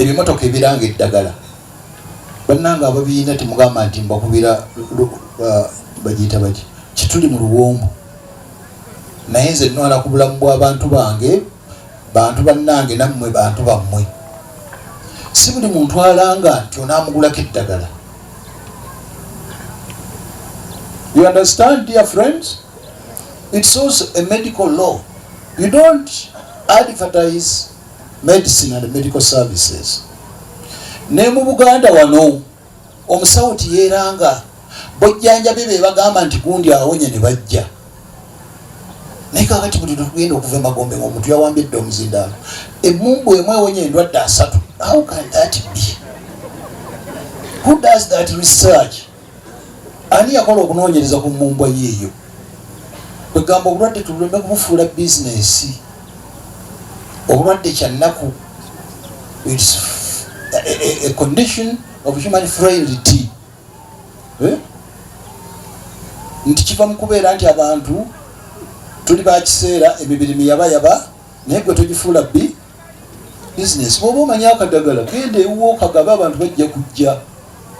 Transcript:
Ebimotoka ebiranga eddagala, bannanga ababiina, temugamba nti mbakubira bagiyita bati kituli mu luwombo, naye nze nnwala ku bulamu bw'abantu bange, bantu bannange, nammwe bantu bammwe. Si buli muntu alanga nti onaamugulako eddagala. You understand, dear friends? It's also a medical law. You don't advertise medicine and medical services. Ne mu Buganda wano omusawo tiyeeranga, bojjanjabe be bagamba nti gundi awonye ne bajja. Naye kakati buli lwetugenda okuva emagombe nga omuntu yawambye edda omuzindaalo, emumbu emu ewonya endwadde 30. How can that be? Who does that research? Ani yakola okunoonyereza ku mumbwa yeeyo? Kwegamba obulwadde tuleme kubufuula bizinesi. Obulwadde kyannaku. It's a condition of human frailty, eh? Nti kiva mu kubeera nti abantu tuli bakiseera, emibiri miyabayaba, naye gwe togifuula bi business. Bwoba omanyi akadagala, genda ewuwo okagabe, abantu bajja kujja.